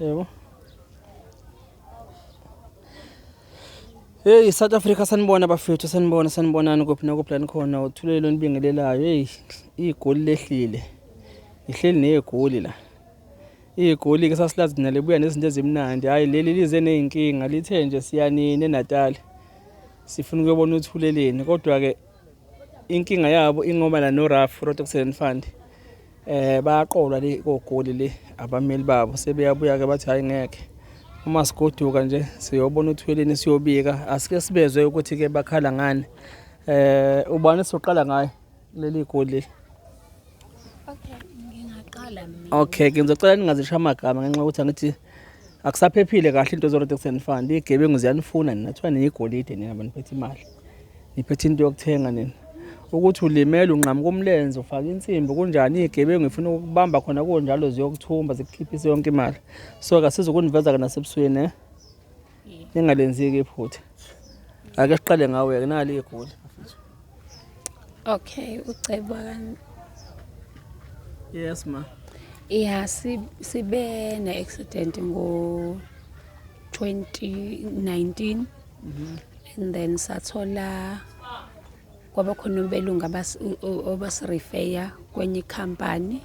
Yebo. Hey South Africa, sanibona bafethu, sanibona, sanibonani kuphi nakuphi la nikhona. Uthulele onibingelelayo. Hey, igoli lehlile. Ngihleli negoli la. Igoli ke sasilazi thina libuya nezinto ezimnandi. Hayi, leli lize nezinkinga, lithe nje siyanini eNatal. Sifuna ukuyobona uThuleleni, kodwa ke inkinga yabo ingoba la no RAF, Road Accident Fund. Bayaqolwa le kogoli le, abameli babo sebeyabuya ke, bathi hayi, ngeke, uma sigoduka nje siyobona uThuleleni, siyobika. Asike sibezwe ukuthi ke bakhala ngani. Ubani sizoqala ngaye leli goli leli? Okay, ngingaqala mina. Okay, ngizocela ningazisho amagama ngenxa yokuthi angithi akusaphephile kahle into zo-Road Accident Fund. Iy'gebengu ziyanifuna nina, kuthiwa niyigolide nina, baniphethe imali, niphethe into yokuthenga nina. Ukuthi ulimele, unqamuka umlenze, ufake insimbi, kunjani, iy'gebengu ifuna ukubamba khona kunjalo, ziyokuthumba, zikukhiphise yonke imali. So kasizukuniveza-ke nasebusweni, eh? Ningalenziki iphutha. Ake siqale ngawe-ke, nali igoli. Okay, ucebo kan Yes, ma. Yeah, sibe ne-accident ngo 2019 and then sathola kwaba khona ubelungu obasi-refer kwenye ikhampani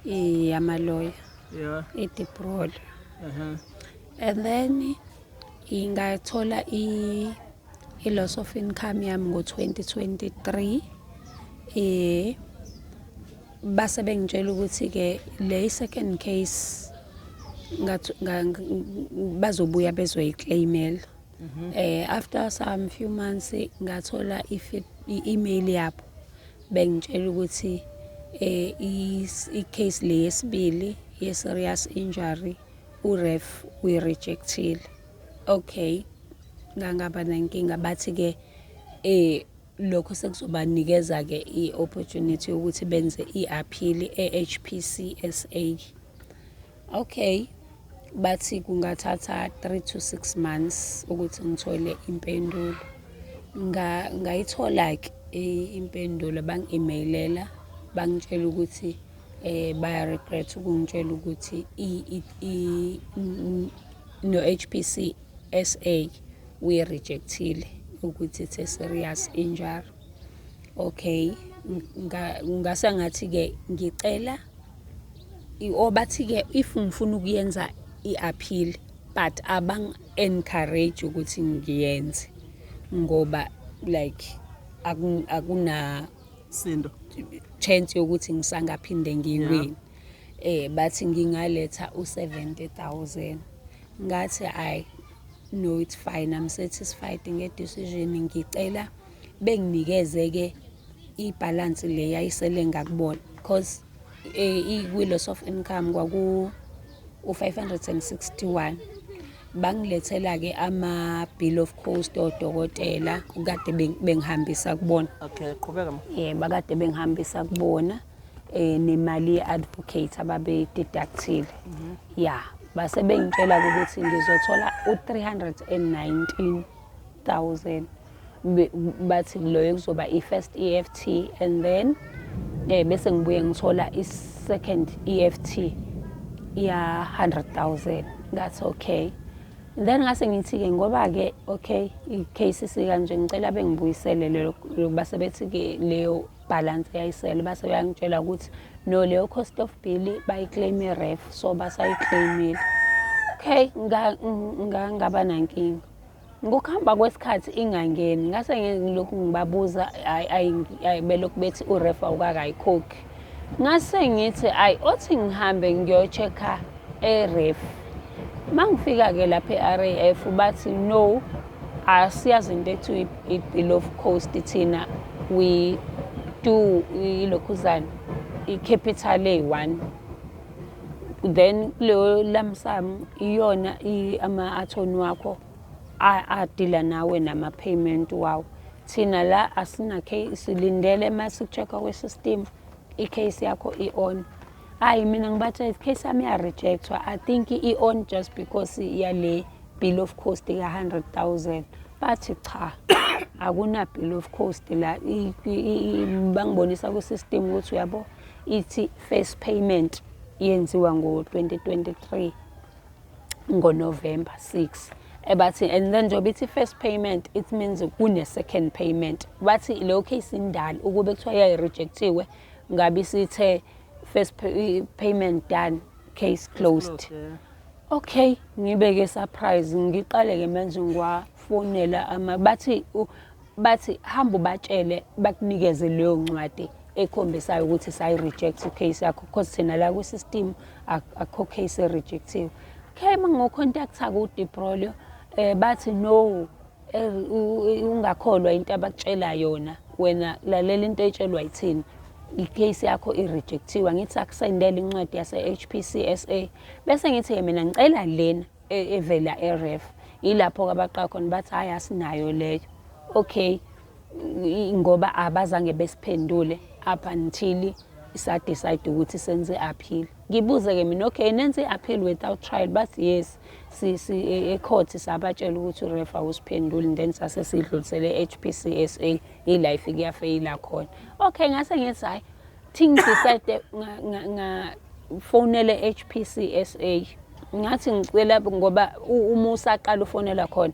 yamaloya, iDibrol. And then ingathola i-loss of income yami ngo-2023. Base bengitshela ukuthi-ke le second case bazobuya bezoyi-claimela. After some few months ngathola i-email yabo, bengitshela ukuthi i-case le yesibili ye-serious injury u-RAF uyi-rejectile. Okay, ngangaba nenkinga. Bathi-ke lokho sekuzobanikeza-ke i-opportunity yokuthi benze i-appeal e-HPCSA. Okay, bathi kungathatha 3 to 6 months ukuthi ngithole impendulo. Ngayithola-ke impendulo, bangi-emailela, bangitshela ukuthi baya-regret ukungitshela ukuthi no-HPCSA uyi-rejectile ukuthi it's a serious injury. Okay, ngase ngathi-ke ngicela or bathi-ke if ngifuna ukuyenza i-appeal, but abang-encourage ukuthi ngiyenze ngoba like akuna Sindo. Chance yokuthi ngisangaphinde ngiwine. Bathi ngingaletha u-70,000. Ngathi, "I no, it's fine, I'm satisfied nge-decision. Ngicela benginikeze ke i-balance le yayisele ngakubona," because kwi-loss of income kwaku u-561. Bangilethela-ke ama-bill of cost odokotela kade bengihambisa kubona. Okay, qhubeka, ma. Bakade bengihambisa kubona nemali ye-advocate ababeyi-deductile. Ya, base bengitshela ukuthi ngizothola u-319,000. Bathi loyo kuzoba i-first EFT and then bese ngibuye ngithola i-second EFT ya 100,000. Ngathi okay. Then ngase ngithi-ke ngoba-ke okay, i-case isikanje, ngicela bengibuyisele lelo. Base bethi-ke leyo balance eyayisele, base bayangitshela ukuthi no, leyo cost of bill bayi-claim i-RAF, so basayi-claimile. Okay, ngaba nankinga. Ngokuhamba kwesikhathi ingangeni, ngase ngilokhu ngibabuza, hhayi, belokhu bethi u-RAF awukakayikhokhi. Ngase ngithi ayi, othi ngihambe ngiyo-check-a e-RAF. Uma ngifika-ke lapha e-RAF, bathi no, asiyazi into ekuthiwa i-bill of cost thina, we do ilokhuzana, i-capital eyi-one, then kuleyo lump sum iyona ama-attorney wakho a-deala nawe nama-payment wawo. Thina la asina case, silindele uma siku-check-a kwe-system i-case yakho i-on. Hhayi, mina ngibatshela i-case yami iya-reject-wa, I think i-on just because yale bill of cost ka-100,000. Bathi cha, akuna bill of cost la. Bangibonisa kwi-system ukuthi uyabo, ithi first payment yenziwa ngo-2023. ngoNovember 6. Ebathi and then njengoba ithi first payment, it means kune-second payment. Bathi leyo case indala, ukube kuthiwa yayi-rejectiwe ngabe isithe first payment done, case closed. Okay, ngibeke surprise, ngiqale-ke manje ngiwafonela ama bathi bathi hamba ubatshele bakunikeze leyo ncwadi ekhombisayo ukuthi sayi-reject i-case yakho, because thina la kwi-system akukho case e-rejectiwe. Okay, uma ngo-contacta ku-Dibrolio, bathi no, ungakholwa into abakutshela yona wena, lalela into etshelwa yithina, i-case yakho i-rejectiwe. Ngithi akusendele incwadi yase-HPCSA, bese ngithi mina ngicela lena evela e-RAF. Ilapho-ke abaqala khona bathi hhayi, asinayo leyo. Okay, ngoba abazange besiphendule up until sa-decide ukuthi senze appeal. Ngibuze-ke mina, okay, nenze i-appeal without trial? Bathi yes, e-court sabatshela ukuthi u-RAF awusiphenduli, then sase sidlulisele e-HPCSA, ila ifike yafeyila khona. Okay, ngase ngithi hhayi, thi ngi-decide ngafonele HPCSA, ngathi ngicela, ngoba uma usaqala ufonela khona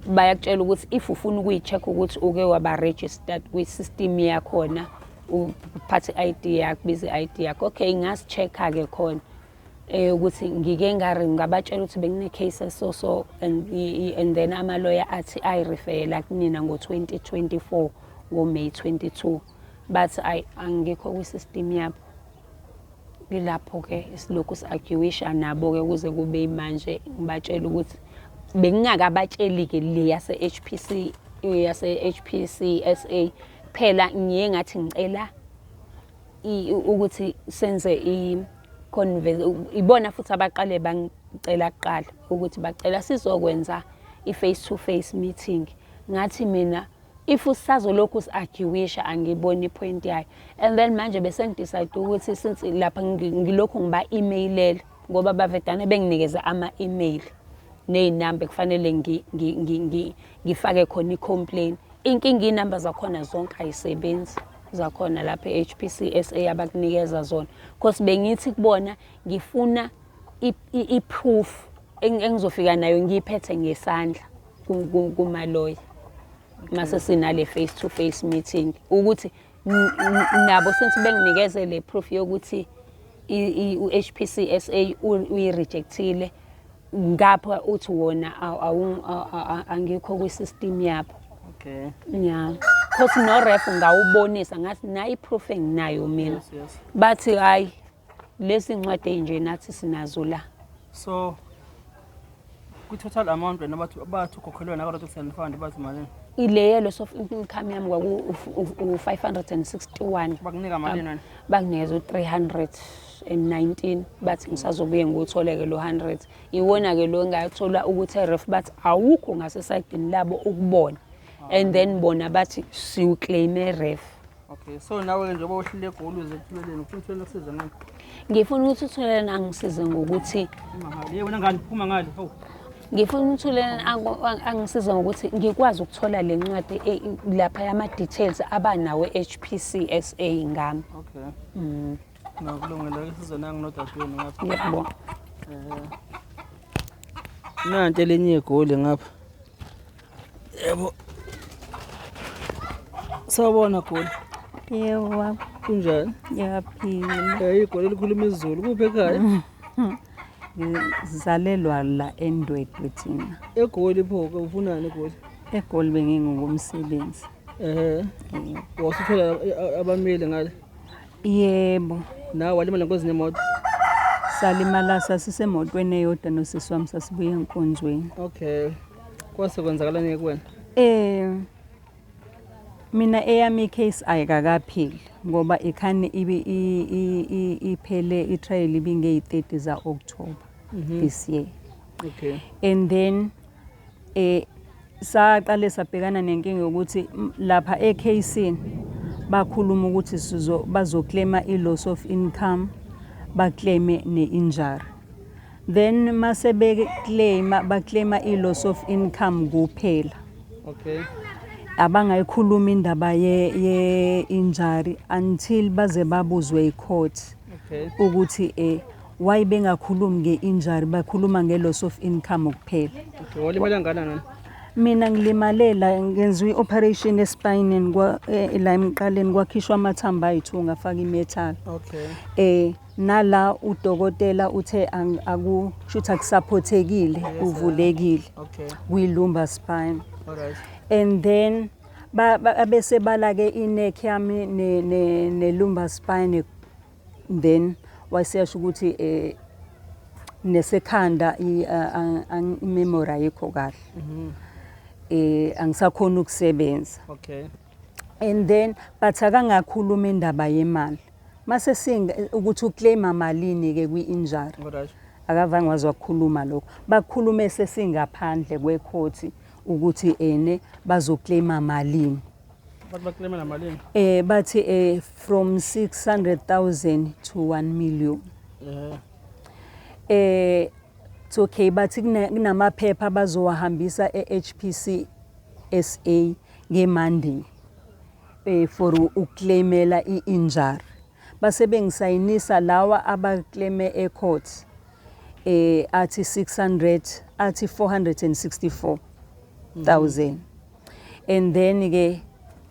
bayakutshela ukuthi if ufuna ukuyi-check ukuthi uke waba registered kwi-system yakhona, uphathe i-ID yakho, bize i-ID yakho. Okay, ngasi-check-a-ke khona ukuthi ngike ngari ngabatshela ukuthi bekune-case so so and then amaloya athi ayi-referela kunina ngo-2024, ngo-May 22. Bathi ayi, angikho kwi-system yabo. Ilapho-ke silokhu si-arguisha nabo-ke kuze kube manje. Ngibatshela ukuthi bengingakabatsheli-ke le yase-HPC, yase-HPCSA phela. Ngiye ngathi ngicela ukuthi senze ibona futhi abaqale bangicela kuqala ukuthi bacela sizokwenza i-face to face meeting. Ngathi mina if usazolokhu si-arguisha angiboni i-point yayo. And then manje bese ngi-decide ukuthi since lapha ngilokhu ngiba-emailela, ngoba bavedane benginikeza ama-email ney'namba ekufanele ngifake khona i-complain. Inkinga, iy'namba zakhona zonke ayisebenzi zakhona lapha e-HPCSA abakunikeza zona, cause bengithi kubona ngifuna i-proof engizofika nayo ngiyiphethe ngesandla kumaloya mase sinale face to face meeting, ukuthi nabo since benginikeze le proof yokuthi u-HPCSA uyi-rejectile, ngapha uthi wona angikho kwi-system yabo. Yeah, cause no-RAF ngawubonisa, ngathi nayi i-proof enginayo mina. Bathi hayi, lezi ncwadi ey'nje nathi sinazo la. So kwi-total amount wena bathi ukhokhelwe nako road accident fund, bathi malini? Ile loss of income yami kwaku-561. Bakunika malini wena? Banginikeza u-319, bathi ngisazobuye ngiwuthole-ke lo 100. Iwona-ke lo engayathola ukuthi e-RAF bathi awukho ngasesayidini labo ukubona, and then bona bathi siwu-claim e-RAF. Okay, so nawe-ke njengoba wehlile eGoli uze ekuthuleleni, ufuna uthulele kusiza ngani? Ngifuna ukuthi uthuleleni angisize ngokuthi Phuma ngale. Ye wena ngani, phuma ngale, hawu. Ngifuna uthuleleni angisize ngokuthi ngikwazi ukuthola le ncwadi lapha yama-details abanawo e-HPCSA ngami. Okay, no, kulungile, ke size nangu nodadewenu ngapha. Ngiyabonga. Nanti elinye igoli ngapha. Yebo, sawubona goli. Yebo baba. Kunjani? Ngiyaphila. Igoli elikhuluma isiZulu, kuphi ekhaya? Ngizalelwa la eNdwedwe thina. EGoli pho-ke ufunani eGoli? EGoli bengingokomsebenzi. Ehhe, wasuthola abameli ngale? Yebo. Nawe walimala engozini yemoto? Salimala, sasisemotweni eyodwa nosisi wami, sasibuya enkonzweni. Okay, kwase kwenzakalani kuwena? Mina eyami i-case ayikakapheli ngoba ikhane ibe iphele i-trial ibingeyi-30 za-October this year. And then saqale sabhekana nenkinga yokuthi lapha e-caseini bakhuluma ukuthi sizo bazoclaima i-loss of income, baclaime ne-injury. Then mase beclaima, baclaima i-loss of income kuphela. Abangayikhuluma indaba ye-injury until baze babuzwe i-court ukuthi Why bengakhulumi nge-injury, bakhuluma nge-loss of income kuphela. Okay, walimala kangakanani? Mina ngilimalela ngenziwa i-operation espineni kwa la emqaleni kwakhishwa amathambo ayi-2 ngafaka i-metal. Okay. Nala udokotela uthe akushuthi akusaphothekile kuvulekile. Okay. Kwi-lumbar spine. All right. And then bese bala ke i-neck yami ne lumbar spine, then waseyasho ukuthi nesekhanda i-memory ayikho kahle. Angisakhona ukusebenza. Okay. And then but akangakhuluma indaba yemali. Mase singa ukuthi uclaima malini ke kwi-injury. All right. Akavange waze wakukhuluma lokho. Bakhulume sesingaphandle kwecourt ukuthi ene bazoclaima malini. Bathi baclaima namalini? Bathi from 600,000 to 1 million. It's okay, bathi kunamaphepha bazowahambisa e-HPC SA ngeMonday for ukuclaimela i-injury. Base bengisayinisa lawa abaclaime ecourt athi 600, athi 464,000, and then ke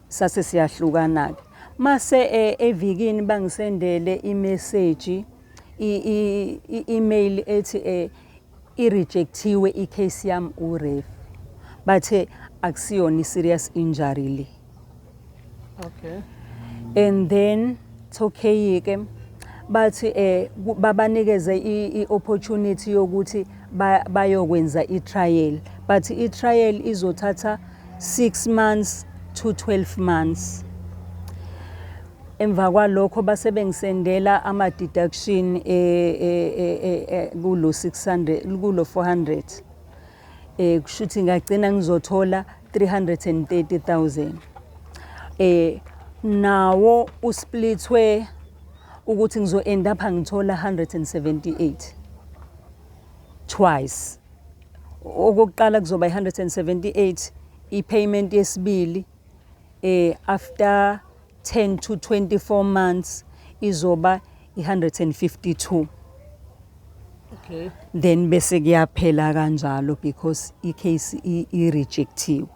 sase siyahlukana ke. Mase evikini bangisendele imessage, i-email ethi i-rejectiwe i-case yami uRAF, bathe akusiyona i-serious injury le. Okay. And then it's okay ke, bathi babanikeze i-opportunity yokuthi bayokwenza i-trial, but i-trial izothatha 6 months to 12 months. Emva kwalokho base bengisendela ama-deduction kulo 600, kulo 400, kushuthi ngagcina ngizothola 330,000, nawo usplithwe ukuthi ngizo end up ngithola 178 twice. Okokuqala kuzoba i-178, i-payment yesibili after 10 to 24 months izoba i-152. Okay. Then bese kuyaphela kanjalo because i-case i-rejectiwe.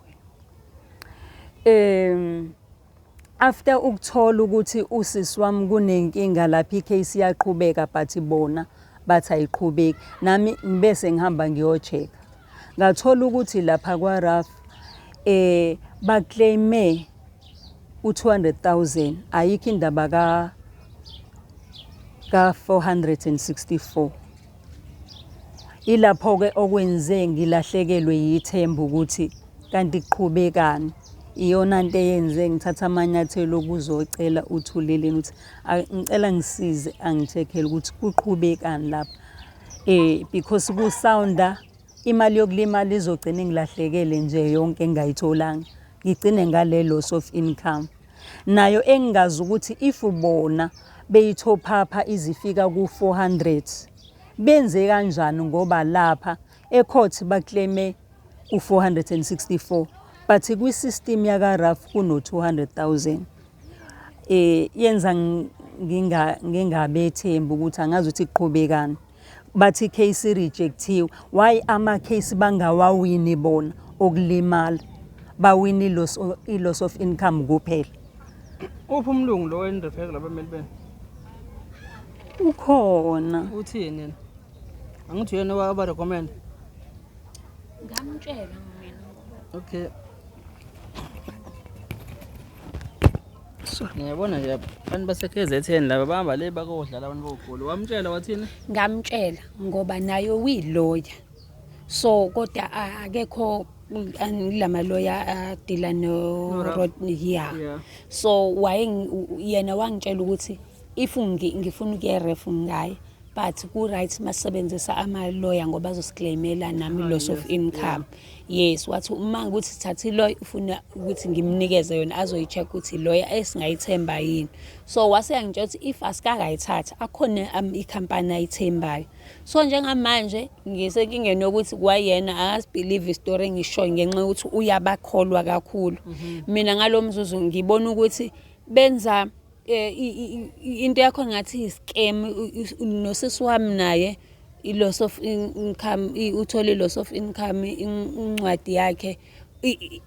After ukuthola ukuthi usisi wami kunenkinga lapha, i-case iyaqhubeka but bona bathi ayiqhubeki, nami ngibese ngihamba ngiyo-check, ngathola ukuthi lapha kwa-RAF baclaime u-200,000, ayikho indaba ka 464. Ilapho-ke okwenze ngilahlekelwe yithemba ukuthi kanti kuqhubekani. Iyona nto eyenze ngithatha amanyathelo okuzocela uThuleleni ukuthi ngicela ngisize angi-check-ele ukuthi kuqhubekani lapha, because kusounda imali yokulimala izogcina ingilahlekele nje yonke engingayitholanga, ngigcine ngale loss of income nayo engingazi ukuthi if bona beyithophapha izifika ku-400 benze kanjani, ngoba lapha ecourt baclaime u-464 but kwi-system yaka-RAF kuno-200,000. Yenza ngingabethembi ukuthi angazi ukuthi kuqhubekani. Bathi case rejectiwe, why ama-case bangawawini bona okulimala, bawina i-loss of income kuphela? Uphi umlungu lo enirefere kulabameli benu? Ukhona. Uthini yena? Angithi uyena owabarecommend. Ngamtshela mina. Okay. Ngiyabona nje abantu base-KZN laba bahamba le bakodlala abantu bogoli. Wamtshela wathini? Ngamtshela ngoba naye uyiloya, so kodwa akekho kulamaloya adeala no No-RAF. Yeah. So waye yena wangitshela ukuthi if ngifuna ukuya e-RAF ngingaya, but ku-right masebenzisa amaloya ngoba azosiclaimela nami loss of income. Yes, wathi uma ukuthi sithatha iloya, ufuna ukuthi ngimnikeze yona azoyi-check ukuthi loya esingayithemba yini. So wase yangitshela ukuthi if asikakayithatha akhona ikhampani ayithembayo. So njengamanje ngisenkingeni yokuthi kwayena akasibelieve isitori engishoyo ngenxa yokuthi uyabakholwa kakhulu. Mina ngalo mzuzu ngibona ukuthi benza Into yakho ngathi i-scam. Nosisi wami naye i-loss of income, uthole i-loss of income, incwadi yakhe,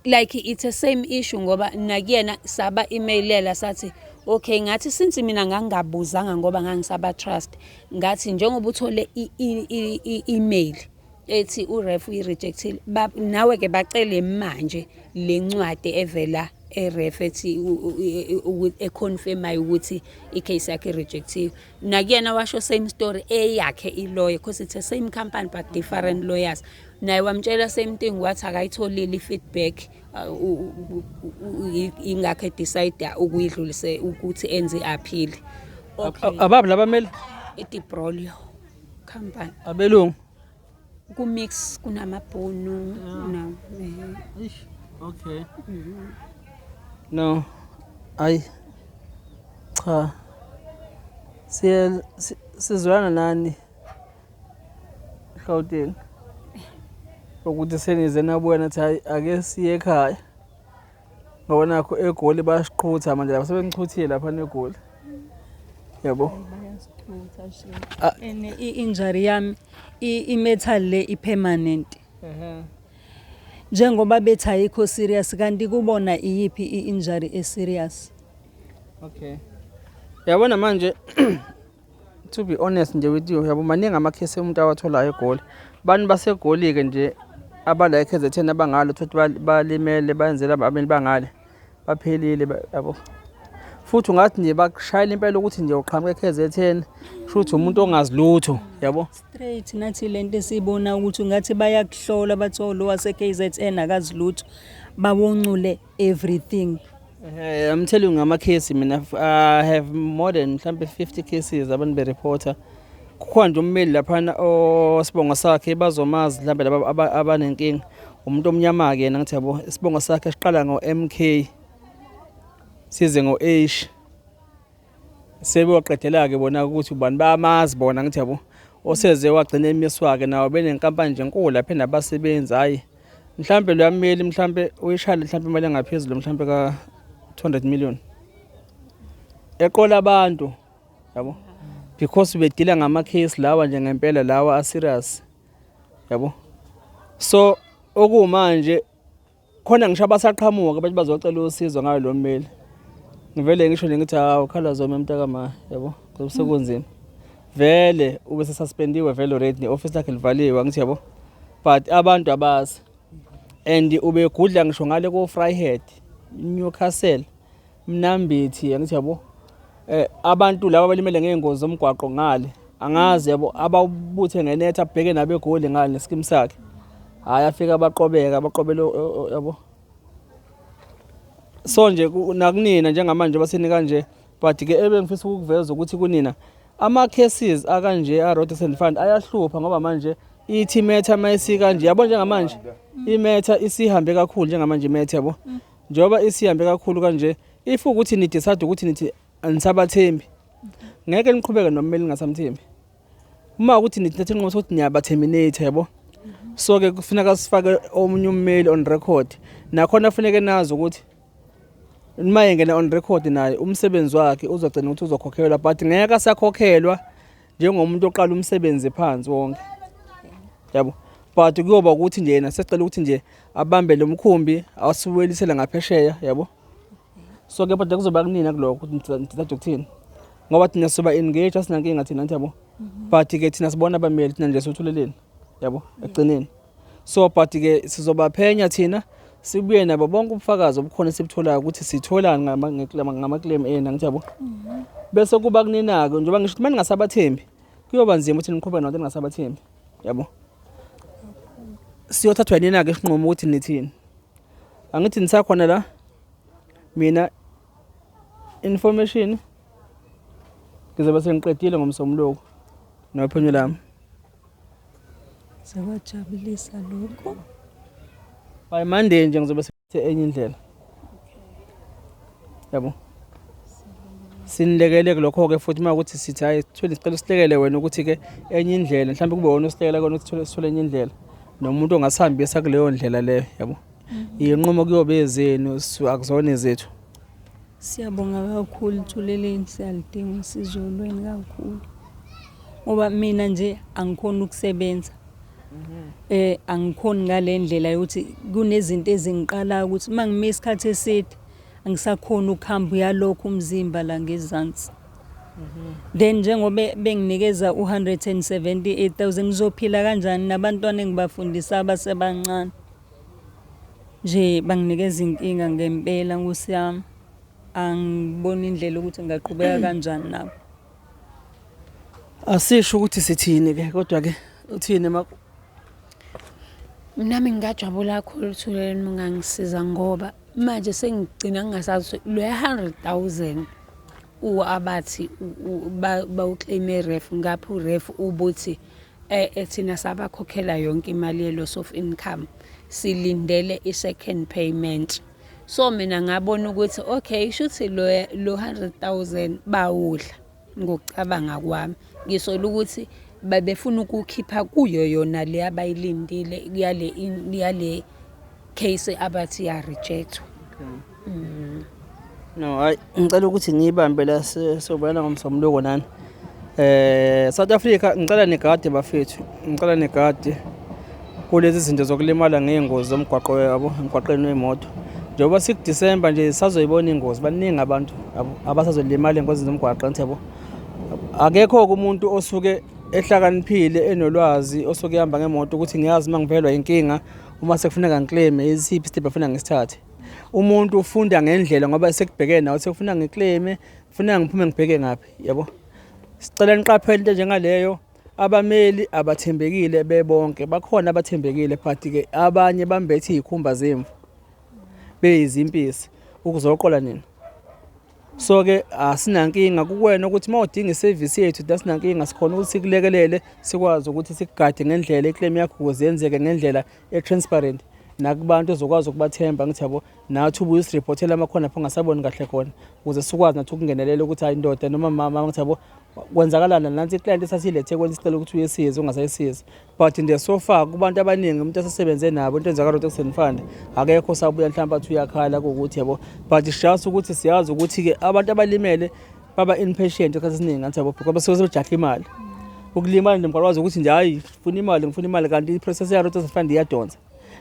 like it's a same issue, ngoba nakuyena saba emailela sathi okay, ngathi since mina ngangingabuzanga ngoba ngangisaba trust, ngathi njengoba uthole i-email ethi u-RAF uyi-rejectile, nawe ke bacele manje le ncwadi evela e-RAF ethi econfirmayo ukuthi i-case yakhe i-rejectiwe. Nakuyena washo same story, eyakhe i-lawyer, because it's the same company but different lawyers, naye wamtshela same thing, wathi akayitholile i-feedback, ingakho decide ukuyidlulise ukuthi enze i-appeal. Okay. Ababi labameli? I-Dibrolio company. Abelungu? Ku-mix, kunamabhunu na Okay. No. Ayi. Cha. Siye sizwana nani? Gauteng. Ukuthi senize nabuya nathi hayi, ake siye ekhaya. Ngoba nakho eGoli bayasiqhutha manje lapha, sebengichuthile lapha neGoli. Yabo. Ah. And i-injury yami, i-metal le i-permanent. Njengoba bethi ayikho serious, kanti kubona iyiphi i-injury e-serious? Okay. Yabona manje, to be honest nje with you, yabo, maningi amakhesi umuntu awatholayo eGoli. Bantu baseGoli ke nje abala eKZN abangalo thothi balimele, bayenzela abameli bangale baphelile, yabo. Futhi ungathi nje bakushayela impela ukuthi nje uqhamuka eKZN, shuthi umuntu ongazi lutho, yabo. Straight nathi lento esiyibona ukuthi ungathi bayakuhlola, bathi oh, lo wase-KZN akazi lutho, bawoncule everything. I'm telling you ngamakhesi mina I have more than mhlambe 50 cases abantu bereporter. Kukhona nje ummeli laphana osibongo sakhe bazomazi mhlambe laba abanenkinga. Umuntu omnyama ke yena, ngithi yabo, isibongo sakhe siqala ngo-MK size ngo-H. Sebeyoqedela ke bona ukuthi ubani, bayamazi bona, ngithi yabo, oseze wagcina emiswa ke nawo benenkampani nje enkulu lapha enabasebenzi. Hayi, mhlambe lo yameli mhlambe uyishayele mhlambe imali engaphezulu mhlambe ka 200 million eqola abantu, yabo, because bedila ngama case lawa nje ngempela lawa a serious, yabo. So okumanje khona ngisho abasaqhamuka bathi bazocela usizo ngayo lo mmeli, ngivele ngisho nje ngithi hawu, khala zoma mntakama, yabo, ngoba sekunzima vele, ube sesuspendiwe vele already, ne-office lakhe livaliwe, angithi yabo, but abantu abazi. And ubegudla ngisho ngale ko-Vryheid, Newcastle, Mnambithi, angithi yabo, abantu laba abalimele ngey'ngozi zomgwaqo ngale, angazi yabo, abawubuthe ngenetha abheke nabo eGoli ngale nesikimu sakhe. Hhayi, afike abaqobeka abaqobela, yabo. So nje nakunina njengamanje baseni kanje, but ke ebengifisa ukukuveza ukuthi kunina ama-cases akanje a-Road Accident Fund ayahlupha, ngoba manje ithi i-matter mayisika nje, yabo, njengamanje i-matter isihambe kakhulu njengamanje i-matter, yabo, njengoba isihambe kakhulu kanje, if ukuthi ni decide ukuthi nithi anisabathembi, ngeke niqhubeke nommeli ningasamthembi. Uma ukuthi nithatha inqumo sokuthi niyabaterminate, yabo, so ke kufuneka sifake omunye ummeli on record. Nakhona kufuneke nazi ukuthi uma engena on record naye umsebenzi wakhe uzogcina ukuthi uzokhokhelwa, but ngeke asakhokhelwa njengomuntu oqala umsebenzi phansi wonke, yabo. But kuyoba ukuthi nje yena sesicela ukuthi nje abambe lo mkhumbi awusiwelisele ngaphesheya, yabo. So ke kodwa kuzoba kunina kulokho ukuthi nithatha ukuthini, ngoba thina sizoba engage, asinankinga thina, ngithi yabo, but ke thina sibona abameli thina nje sothuleleni, yabo, ekugcineni. So but ke sizobaphenya thina, sibuye nabo bonke ubufakazi obukhona esibutholayo ukuthi sitholani ngama-claim enu, angithi yabo. Bese kuba kunina-ke, njengoba ngisho ukuthi uma ningasabathembi kuyoba nzima ukuthi niqhubeke nabantu eningasabathembi, yabo. Siyothathwa yinina-ke isinqumo ukuthi nithini. Angithi nisakhona la, mina information ngizobe sengiqedile ngomsombuluko nophenyo lami. Sekwajabulisa lokho. By Monday nje ngizobe sephethe enye indlela, yabo. Sinilekele kulokho-ke futhi uma ukuthi sithi hhayi, sithole, sicela usilekele wena ukuthi-ke enye indlela mhlawumbe kube wona usilekela kona ukuthi sithole enye indlela nomuntu ongasihambisa kuleyo ndlela leyo, yabo. Iy'nqumo kuyobe ezenu, akuzona ezethu. Siyabonga kakhulu Thuleleni, siyaludinga usizo lwenu kakhulu. Ngoba mina nje angikhoni ukusebenza. Angikhoni ngale ndlela yokuthi kunezinto ezingiqalayo ukuthi uma ngime isikhathi eside angisakhoni ukuhamba uyalokhu umzimba la ngezansi. Then njengoba benginikeza u-178,000 ngizophila kanjani nabantwana engibafundisa abasebancane? Nje banginikeza inkinga ngempela Nkosi yami. Angiboni indlela ukuthi ngingaqhubeka kanjani nabo. Asisho ukuthi sithini ke kodwa ke uthini ma. Nami ngingajabula kakhulu Thuleleni ungangisiza ngoba manje sengigcina ngingasazi ukuthi loya 100,000 abathi bawuclaim ref ngapha uref ubuthi thina sabakhokhela yonke imali ye-loss of income silindele i-second payment. So mina ngabona ukuthi okay shuthi lo 100,000 bawudla ngokucabanga kwami. Ngisola ukuthi babefuna ukukhipha kuyo yona le abayilindile yale case abathi ya rejectwa. No, hayi, ngicela ukuthi ngiyibambe la, sobona ngomsombuluko nani. South Africa, ngicela nigade bafethu, ngicela nigade kulezi zinto zokulimala ngey'ngozi zomgwaqo yabo, emgwaqeni wemoto. Njengoba sikuDisemba nje sazoyibona ingozi, baningi abantu yabo abasazolimala engozini zomgwaqo ngithi yabo. Akekho-ke umuntu osuke ehlakaniphile enolwazi osuke ehamba ngemoto ukuthi ngiyazi uma ngivelwa inkinga uma sekufuneka ngiclaim isiphi step afuna ngisithathe. Umuntu ufunda ngendlela ngoba sekubhekene nawe sekufuna ngiclaim, kufuneka ngiphume ngibheke ngaphi yabo. Sicela niqaphele into enjengaleyo. Abameli abathembekile bebonke, bakhona abathembekile but-ke abanye bambethe iy'khumba zemvu beyizimpisi ukuzoqola nina. So-ke asinankinga kuwena ukuthi uma udinga isevisi yethu, asinankinga, sikhona ukuthi sikulekelele, sikwazi ukuthi sikugade ngendlela iclaim yakho ukuze yenzeke ngendlela e-transparent nakubantu ozokwazi ukubathemba ngithi yabo. Nathi ubuye usiriphothele amakhona lapho ungasaboni kahle khona ukuze sikwazi nathi ukungenelela ukuthi hayi ndoda noma mama ngithi yabo kwenzakalana nansi iclient esasilethe kwenza isicelo ukuthi uyesize ungasayisizi. But nje so far kubantu abaningi umuntu esesebenze nabo into enzakala Road Accident Fund akekho osabuya mhlawumbe athi uyakhala kuwukuthi yabo, but just ukuthi siyazi ukuthi-ke abantu abalimele baba impatient esikhathi esiningi ngathi yabo because basuke sebejahe imali ukulimala nje mgwaqo ukuthi nje hayi ngifuna imali ngifuna imali, kanti i-process ya Road Accident Fund iyadonsa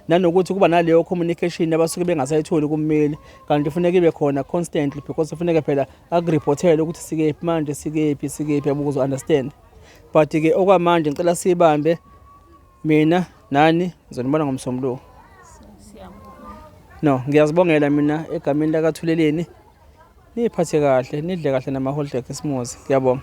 nanokuthi kuba naleyo communication abasuke bengasayitholi kummeli, kanti kufuneka ibe khona constantly because kufuneka phela akuriphothele ukuthi sikephi manje, sikephi sikephi yabo, ukuze understand. But-ke okwamanje ngicela siyibambe mina nani ngizonibona ngomsombuluko. No, ngiyazibongela mina egameni lakaThuleleni, niyiphathe kahle, nidle kahle namaholiday ekhisimusi. Ngiyabonga.